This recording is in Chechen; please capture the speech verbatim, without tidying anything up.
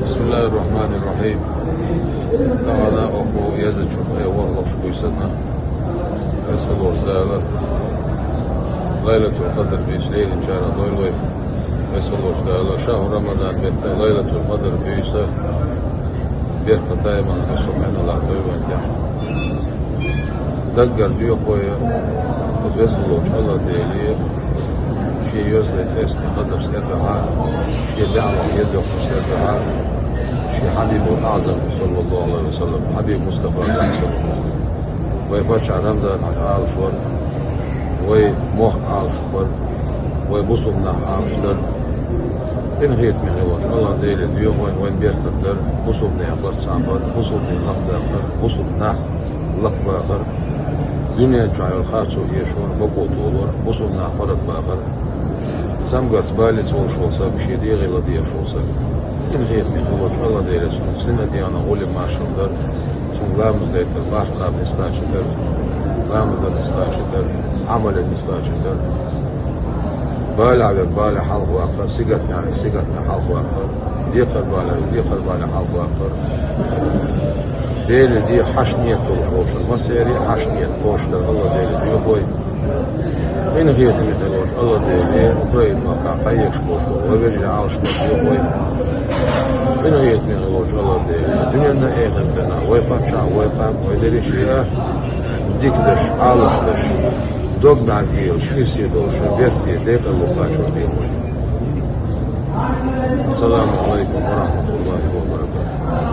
بسم الله الرحمن الرحيم. Тахана оаха езачу кхе вахлаш буйсанна, весалош Дала, Лайлатуль-Къадр буьйса леринчарах дойла вай. Весалош Дала, шахӀр Рамадан бетта Лайлатуль-Къадр буьйса беркат тайма субхьаналлахӀ дойла вайн тӀехь. Даггара доьху вай, веза волчу АллахӀ Деле, шен йоьзна тӀе къадарш тӀе а дахьа, шен даьӀахь еза йоккхуш тӀе а дахьа, шен Хьабибул-АӀзам, саллаллахӀу Ӏалайхи ва саллам, Хьабиб Мустафа, саллаллахӀу Ӏалайхи ва саллам. Вай паччахь Рамадан Ӏалашвар, вай мохк Ӏалашвар, вай бусулба нах Ӏалашдар. Къинхетаме хилла волчу АллахӀ Деле доьху вайн, вайн беркат дар, бусулба нехан барт цхьаъ бар, бусулба дин лакхадаккхар, бусулба нах лакхабахар, дуьнен чохь йолу харцо эшор, бакъо толор, бусулба нах паргӀатбахар. Цамгарца балица волуш волу саг, шен дегӀе ладегӀаш волу саг. Къинхетаме хилла волчу АллахӀ Деле цунна синна дегӀана гӀуллакх, маршалла дар, цунна ламаз дайтар, марха кхаба нисдача дар, ламаз дан нисдача дар, Ӏамал ян нисдача дар. Балехь верг балехь хьалхаваккхар, сингаттамехь верг сингаттамехь хьалхаваккхар, декхар балехь верг декхар балехь хьалхаваккхар. Деле де хьашт нийят долуш волчуьра массаьрга а хьашт нийят кхочушдар АллахӀ Деле доьху вай. Къинхетаме хилла волчу АллахӀ Деле Украин махкахь кхайкхаш болуш болу вай вежарий Ӏалашбарт доьху вай. Къинхетаме хилла волчу АллахӀ Деле дуьненна а, эхартана а вай паччахь, вай къам, вай дерриш а дика деш, Ӏалаш деш, дог мӀаьрга елаш, ирсе долуш, беркате, декъала ву кхачор доьху вай. Ассаламу Ӏалайкум ва рахьматуллахӀи ва баракатухӀ.